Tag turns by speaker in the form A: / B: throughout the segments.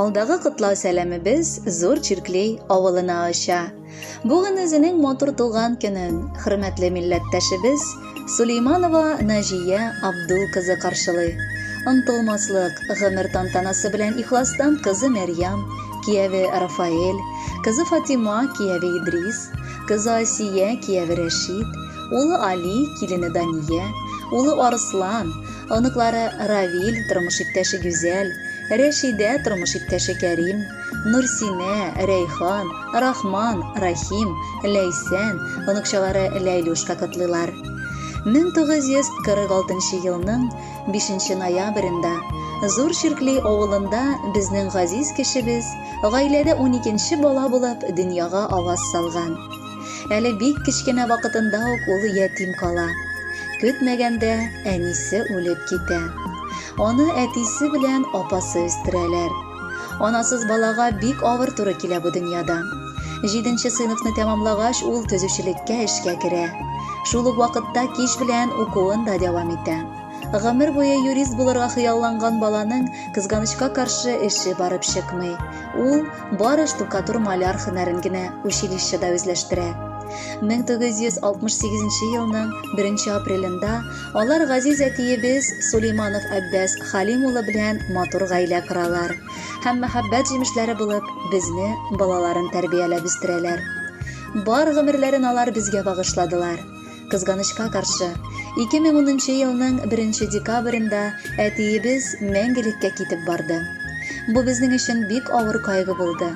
A: Алдагы котлау сәламебез Зур Чирклей авылына оча. Бүген үзенең матур туган көнен хөрмәтле милләттәшебез Сулейманова Наҗия Абдул кызы каршылый. Онтылмаслык гомер тантанасы белән ихластан кызы Мәрьям, кияве Рафаэль, кызы Фатима, кияве Идрис, кызы Асия, кияве Рәшит, улы Али, килене Дания, улы Арыслан, оныклары Равил, тормыш иптәше Гүзәл, Рәшидә, тормыш иптәше Кәрим, Нурсинә, Рәйхан, Рахман, Рахим, Ләйсән, оныкчалары Ләйлүшка котлыйлар. 1946 елның 5 ноябрендә Зур Чиркли авылында безнең газиз кешебез гаиләдә уникенче бала булып дөньяга аваз салган. Әле бик кечкенә вакытында ук ул ятим кала. Көтмәгәндә әнисе үлеп китә. Аны әтисе белән апасы үстерәләр. Анасыз балага бик авыр туры килә бу дөньяда. Җиденче сыйныфны тәмамлагач, ул төзүчелеккә эшкә керә. Шул ук вакытта кич белән укуын да дәвам итә. Гомер буе юрист булырга хыялланган баланың, кызганычка каршы, эше барып чыкмый. Ул бары штукатур-маляр һөнәрен генә училищеда үзләштерә. 1968 елның 1 апрелендә алар газиз әтиебез Сулейманов Әббәс Халим улы белән матур гаилә коралар һәм мәхәббәт җимешләре булып безне, балаларын тәрбияләп үстерәләр. Бар гомерләрен алар безгә багышладылар. Кызганычка каршы, 2010 елның 1 декабрендә әтиебез мәңгелеккә китеп барды. Бу безнең өчен бик авыр кайгы булды.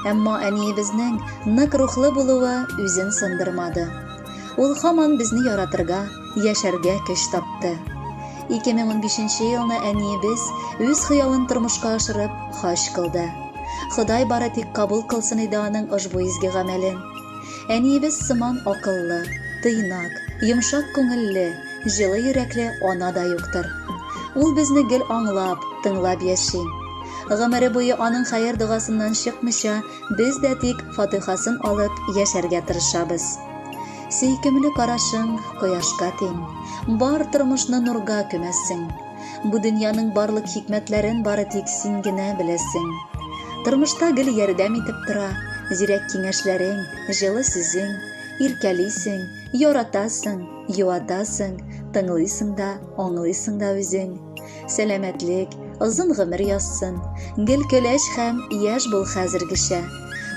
A: Әмма әниебезнең нык рухлы булуы үзен сындырмады. Ул һаман безне яратырга, яшәргә көч тапты. 2015 елны әниебез үз хыялын тормышка ашырып, хаҗ кылды. Ходай бары тик кабул кылсын иде аның ошбу изге гамәлен. Әниебез сыман акыллы, тыйнак, йомшак күңелле, җылы йөрәкле ана да юктыр. Ул безне гел аңлап, тыңлап яши. Гомере буе аның хәер-догасыннан чыкмыйча, без дә тик фатыйхасын алып яшәргә тырышабыз. Сөйкемле карашың кояшка тиң, бар тормышны нурга күмәсең. Бу дөньяның барлык хикмәтләрен бары тик син генә беләсең. Тормышта гел ярдәм итеп тора, зирәк киңәшләрең, җылы сүзең, иркәлисең, яратасың, юатасың, тыңлыйсың да, аңлыйсың да үзең. Сәламәтлек, озын гомер язсын, гел көләч һәм яшь бул хәзергечә.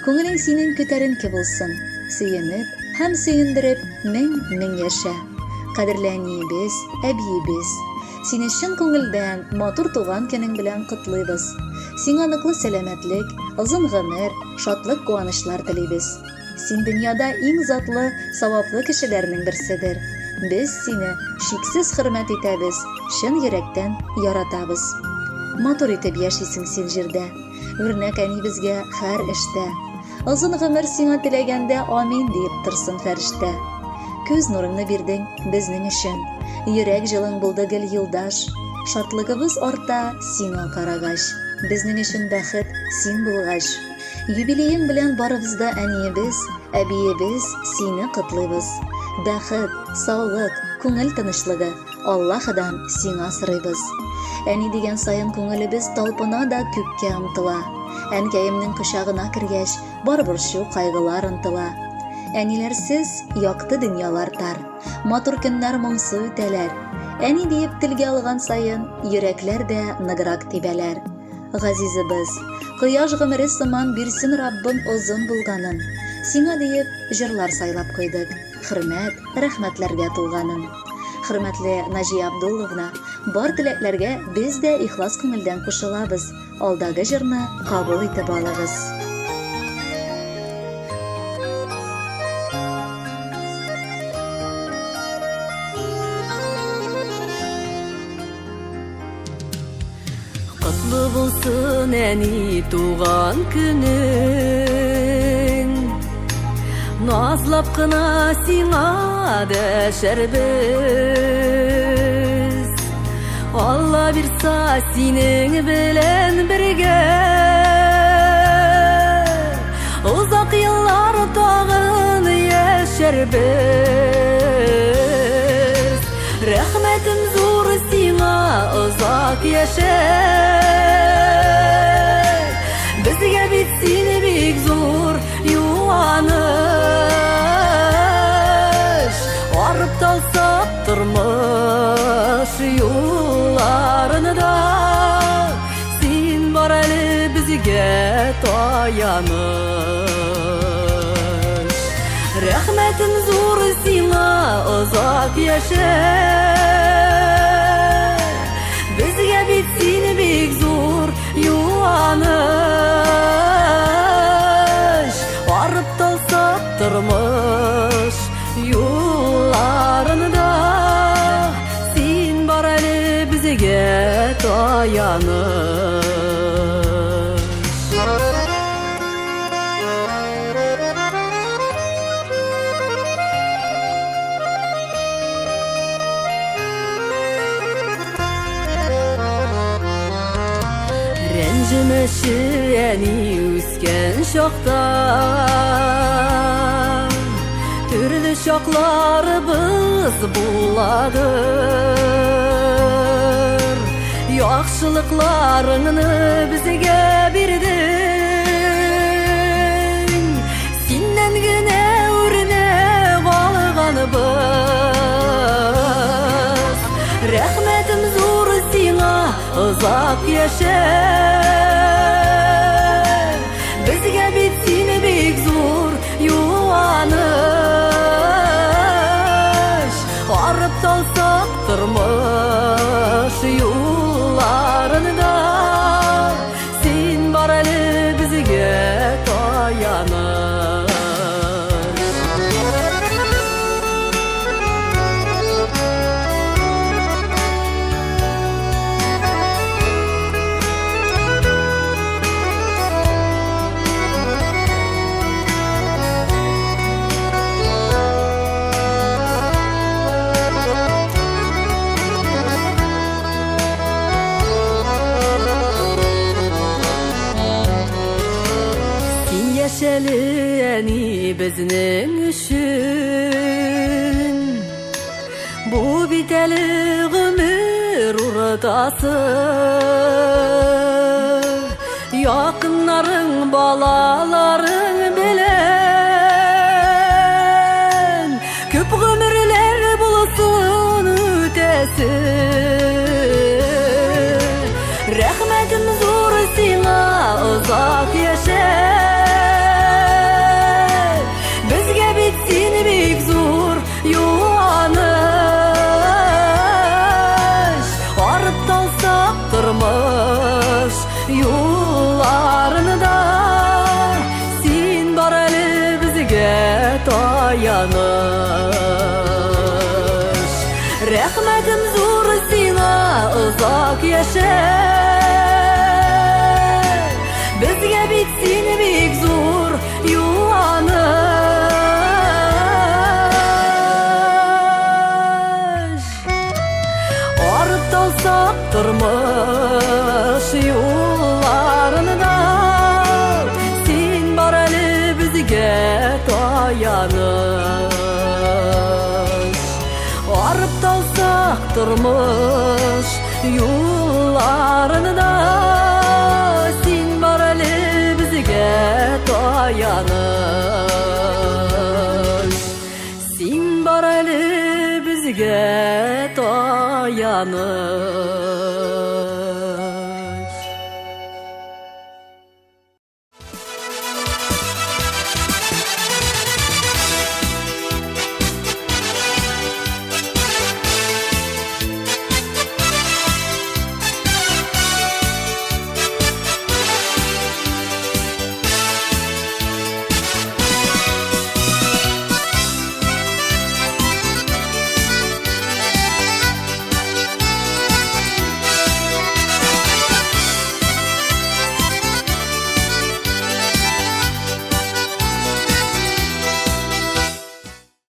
A: Күңелең синең көтәренке булсын, сөенеп һәм сөендереп мең-мең яшә. Кадерле әниебез, әбиебез, сине чын күңелдән матур туган көнең белән котлыйбыз. Сиңа ныклы сәламәтлек, озын гомер, шатлык-куанычлар телибез. Син дөньяда иң затлы, саваплы кешеләрнең берседер. Без сине чиксез хөрмәт итәбез, чын йөрәктән яратабыз. Матур итеп яшисең син җирдә. Үрнәк әни безгә һәр эштә. Озын гомер сиңа теләгәндә амин диеп торсын фәрештә. Күз нурыңны бирдең безнең өчен. Йөрәк җылың булды гел юлдаш. Шатлыгыбыз арта сиңа карагач. Безнең өчен бәхет син булгач. Юбилеең белән барыбыз да әниебез, әбиебез сине котлыйбыз. Бәхет, саулык, күңел тынычлыгы. Аллаһыдан сиңа сорыйбыз. Әни дигән саен күңелебез талпына да күккә омтыла. Әнкәемнең кочагына кергәч, бар борчу, кайгылар онтыла. Әниләрсез якты дөньялар тар, матур көннәр моңсу үтәләр. Әни диеп телгә алган саен, йөрәкләр дә ныграк тибәләр. Газизыбыз, кояш гомере сыман бирсен Раббым озын булганын. Сиңа диеп җырлар сайлап куйдык. Хөрмәт, рәхмәтләргә тулганын. Хөрмәтле Наҗия Абдулловна, бар теләкләргә без дә ихлас күңелдән кушылабыз. Алдагы җырны кабул итеп алыгыз.
B: Котлы булсын, әни, туган көнең. Назлап кына сиңа дәшәрбез. Алла бирса, синең белән бергә озак еллар тагын яшәрбез. Рәхмәтем зур сиңа, озак яшә. Безгә бит син бик зур юаныч. Арып талсак тормыш юлларында, син бар әле безгә таяныч. Рәхмәтем зур сиңа, озак яшә. Безгә бит син бик зур юаныч. Арып талсак тормыш юлларында, син бар әле безгә таяныч. Рәнҗемәче әни үскән чакта, төрле чакларыбыз буладыр. Яхшылыкларыңны безгә бирдең, синнән генә үрнәк алганбыз. Рәхмәтем зур сиңа, озак яшә. Безгә бит син бик зур юаныч. Арып талсак тормыш юлларында, син бар әле безгә таяныч. Син яшәле, әни, безнең өчен. Бу бит әле гомер уртасы. Якыннарың, балаларың белән күп гомерләр булсын үтәсе. Рәхмәтем зур сиңа, озак яшә. Безгә бит син бик зур юаныч. Арып талсак тормыш юлларында, син бар әле безгә таяныч. Рәхмәтем зур сиңа, озак яшә. Безгә бит син бик зур юаныч. Арып талсак тормыш юлларында, син бар әле безгә таяныч. Арып талсак тормыш юлларында, син бар әле безгә таяныч. Син бар әле безгә таяныч.